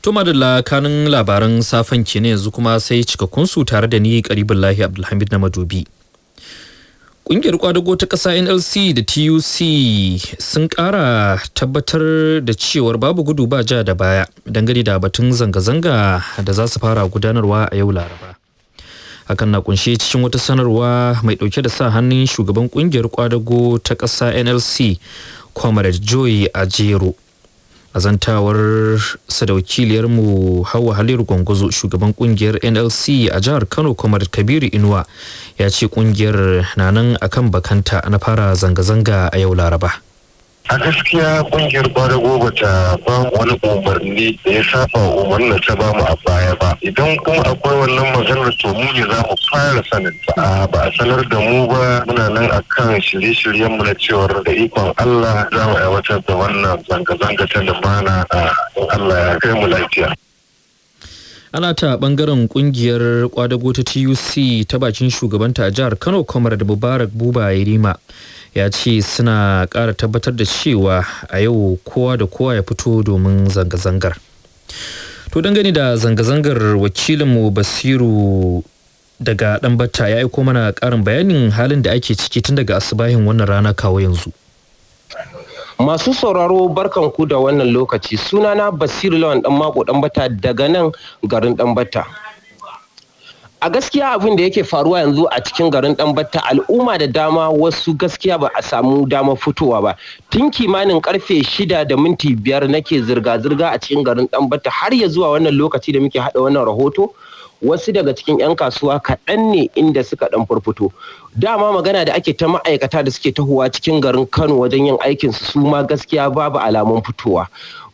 To madalla, kanin labaran safen kenan, yanzu kuma sai cikakkunsu tare da ni Karibullahi Abdulhamid na Madobi. Ƙungiyar kwadago ta ƙasa NLC da TUC sun ƙara tabbatar da cewar babu gudu ba ja da baya dangane da batun zanga-zanga da za su fara gudanarwa a yau Laraba. Hakan na kunshe cikin wata sanarwa mai ɗauke da sa hannun shugaban ƙungiyar kwadago ta ƙasa NLC, Comrade Joy Ajero. A zantawar sa da wakiliyarmu Hawa Haliru Gwangwazo, shugaban kungiyar NLC a jihar Kano, Comrade Kabiru Inuwa, ya ce kungiyar na nan akan bakanta na fara zanga-zanga a yau Laraba. A gaskiya, kungiyar kwadago ba ta ba wani umarni da ya saba umarnin da ta ba mu a baya ba. Idan kuma akwai wannan maganar, to mu ne za mu fara sanin ta. Ba a sanar da mu ba. Muna nan akan shirye-shiryen mu na cewar da ikon Allah za mu aiwatar da wannan zanga-zanga ta lumana a in Allah ya kai mu lafiya. Ana ta bangaren, kungiyar kwadago ta TUC ta bakin shugabanta a jihar Kano, Comrade Mubarak Buba Yarima, ya ce suna ƙara tabbatar da cewa a yau kowa da kowa ya fito domin zanga-zangar. To, dangane da zanga-zangar, wakilinmu Basiru daga Ɗanbata ya aiko mana ƙarin bayanin halin da ake ciki tun daga asubahin wannan rana kawo yanzu. Masu sauraro, barkanku da wannan lokaci. Sunana Basiru Lawan Dan Mako Ɗanbata daga nan garin Ɗanbata. A gaskiya, abin da yake faruwa yanzu a cikin garin Ɗanbata, al'umma da dama, wasu gaskiya ba a samu damar fitowa ba. Tun kimanin karfe 6:05 nake zirga-zirga a cikin garin Ɗanbata har ya zuwa wannan lokaci da muke haɗa wannan rahoto. Wasu daga cikin 'yan kasuwa kaɗan ne inda suka ɗan furfuto. Dama magana da ake ta ma'aikata da suke tahowa cikin garin Kano wajen yin aikinsu, su ma gaskiya babu alamun fitowa.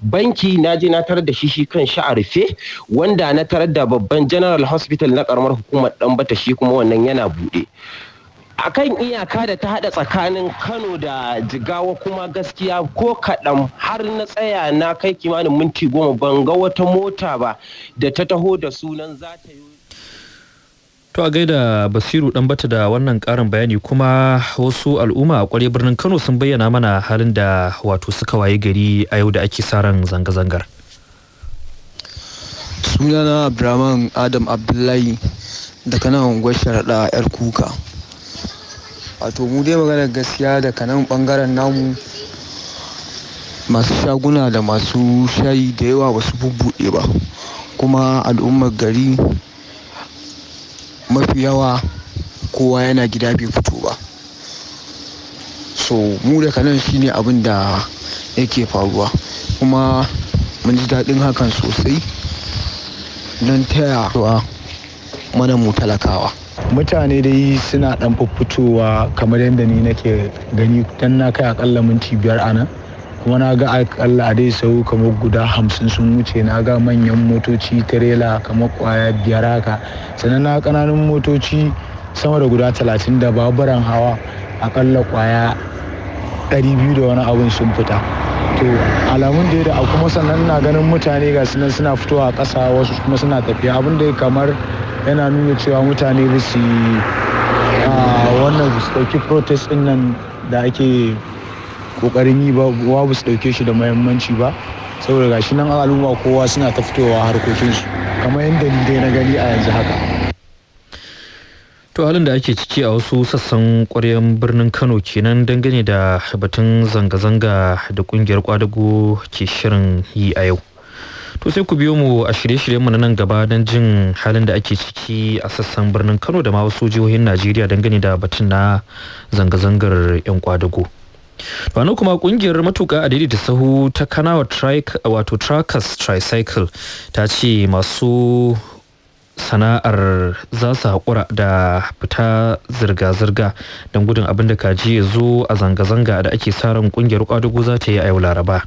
Banki na je na tarar da shi, shi kan shi a rufe, wanda na tarar da babban General Hospital na karamar hukumar Ɗanbata, shi kuma wannan yana buɗe. Akan iyaka da ta hada tsakanin Kano da Jigawa kuma, gaskiya ko kaɗan, har na tsaya na kai kimanin minti 10 ban ga wata mota ba da ta taho da sunan za ta yi. To, a gaida Basiru Ɗanbata da wannan ƙarin bayani. Kuma wasu al'umma a ƙwaryar birnin Kano sun bayyana mana halin da wato suka waye gari a yau da ake sa ran zanga-zangar. Sunana Abdulrahman Adam Abdullahi daga nan unguwar Sharaɗa Yar Kuka. Wato mu dai maganar gaskiya, daga nan ɓangaren namu, masu shaguna da masu shayi da yawa ba su bubbuɗe ba, kuma al'ummar gari mafi yawa kowa yana gida bai fito ba. So mu daga nan shine abin da yake faruwa, kuma mun ji daɗin hakan sosai don taya mana mu talakawa. Mutane dai suna dan fitowa kamar yadda ni nake gani, dan na kai akalla minti 5 a nan, kuma na ga akalla a dai sau kamar guda 50 sun wuce. Na ga manyan motoci tirela kamar kwaya 5 haka, sannan na kananun motoci sama da guda 30 da baburan hawa akalla kwaya 200 da wani abun sun fita. To, alamun da kuma sannan na ganin mutane ga sunan suna fitowa a ƙasa, wasu kuma suna tafiya, abin da kamar yana nuna cewa mutane ba su wannan su ɗauki protest ɗin nan da ake ƙoƙarin yi ba, ba su ɗauke shi da muhimmanci ba, saboda gashi nan al'umma kowa suna ta fitowa harkokinsu kamar yadda ni dai na gani a yanzu haka. To, halin da ake ciki a wasu sassan ƙwaryen birnin Kano kenan dangane da batun zanga-zanga da kungiyar kwadago ke shirin yi a yau. To, sai ku biyo mu a shirye-shiryenmu na nan gaba don jin halin da ake ciki a sassan birnin Kano da ma wasu jihohin Najeriya dangane da batun na zanga-zangar 'yan kwadago. Bano kuma, kungiyar matuka a daidaita sahu ta Kanawa, wato Truckers Tricycle, ta ce masu sana'ar za su haƙura da fita zirga-zirga don gudun abin da kaji ya zo a zanga-zanga da ake sa ran kungiyar kwadago za ta yi a yau Laraba.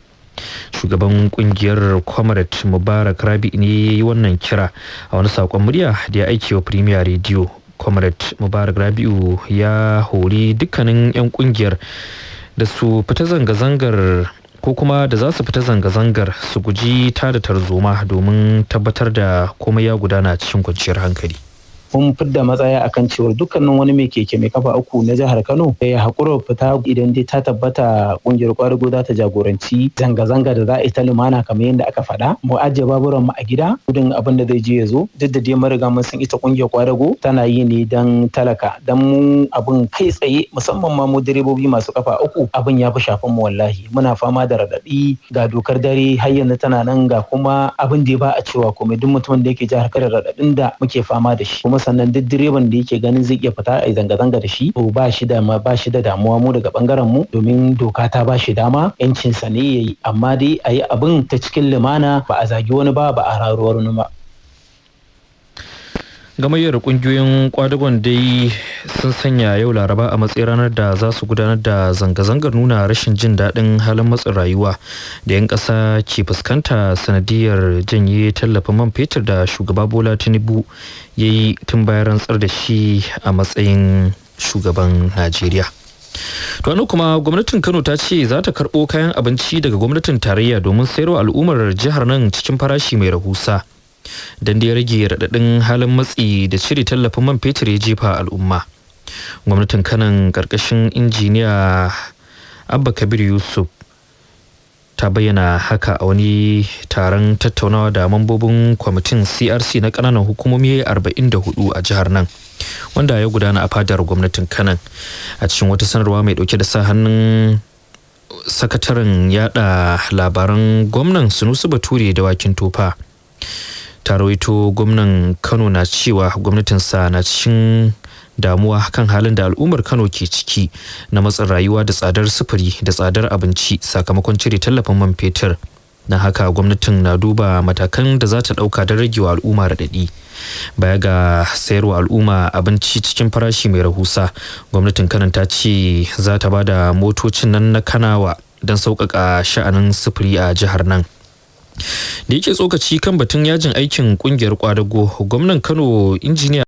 Shugaban kungiyar, Comrade Mubarak Rabi, ne ya yi wannan kira a wani saƙon murya da ya aike wa Premier Radio. Comrade Mubarak Rabi'u ya hori dukkanin 'yan kungiyar da su fita zanga-zangar ko kuma da za su fita zanga-zangar su guji tada tarzoma domin tabbatar da komai ya gudana cikin kwanciyar hankali. Mun fidda matsaya akan cewar dukkanin wani mai keke mai kafa uku na jihar Kano ya haƙura fita idan dai ta tabbata kungiyar kwadago za ta jagoranci zanga-zanga da za a yi ta lumana kamar yadda aka faɗa. Mu ajiye baburan mu a gida gudun abin da zai je ya zo, duk da dai mun riga mun san ita kungiyar kwadago tana yi ne dan talaka, dan mu abin kai tsaye, musamman ma mu direbobi masu kafa uku, abin ya fi shafan mu. Wallahi muna fama da raɗaɗi, ga dokar dare har yanzu tana nan, ga kuma abin da ba a cewa komai. Duk mutumin da yake jihar Kano, raɗaɗin da muke fama da shi. Kuma sannan duk direban da yake ganin zai iya fita a zanga-zanga da shi, to ba shi da damuwa mu daga bangaren mu, domin doka ta ba shi dama, yancin sa ne yayi, amma dai a yi abin ta cikin lumana, ba a zagi wani ba, ba a raruwar wani ba. Gamayyar kungiyoyin kwadagon dai sun sanya yau Laraba a matsayin ranar da za su gudanar da zanga-zangar nuna rashin jin daɗin halin matsin rayuwa da 'yan ƙasa ke fuskanta sanadiyar janye tallafin man fetur da Shugaba Bola Tinubu ya yi tun bayan rantsar da shi a matsayin shugaban Najeriya. To kuma gwamnatin Kano ta ce za ta karɓo kayan abinci daga gwamnatin tarayya domin sayarwa al'ummar jihar nan cikin farashi mai rahusa, don da ya rage raɗaɗin halin matsi da cire tallafin man fetur ya jefa al'umma. Gwamnatin Kanon ƙarƙashin Injiniya Abba Kabir Yusuf ta bayyana haka a wani taron tattaunawa da mambobin kwamitin CRC na ƙananan hukumomi 44 a jihar nan, wanda ya gudana a fadar gwamnatin Kanon. A cikin wata sanarwa mai dauke da sa hannun sakataren yada labaran gwamnan, Sunusu Bature Dawakin Tofa, ta rawaito gwamnan Kano na cewa gwamnatinsa na cikin damuwa kan halin da al'ummar Kano ke ciki na matsin rayuwa da tsadar sufuri da tsadar abinci sakamakon cire tallafin man fetur. Na haka gwamnatin na duba matakan da za ta ɗauka don rage wa al'umma raɗaɗi. Baya ga sayarwa al'umma abinci cikin farashi mai rahusa, gwamnatin Kano ta ce za ta ba da motocin nan na Kanawa don sauƙaƙa sha'anin sufuri a jihar nan. Da yake tsokaci kan batun yajin aikin kungiyar kwadago, gwamnan Kano Injiniya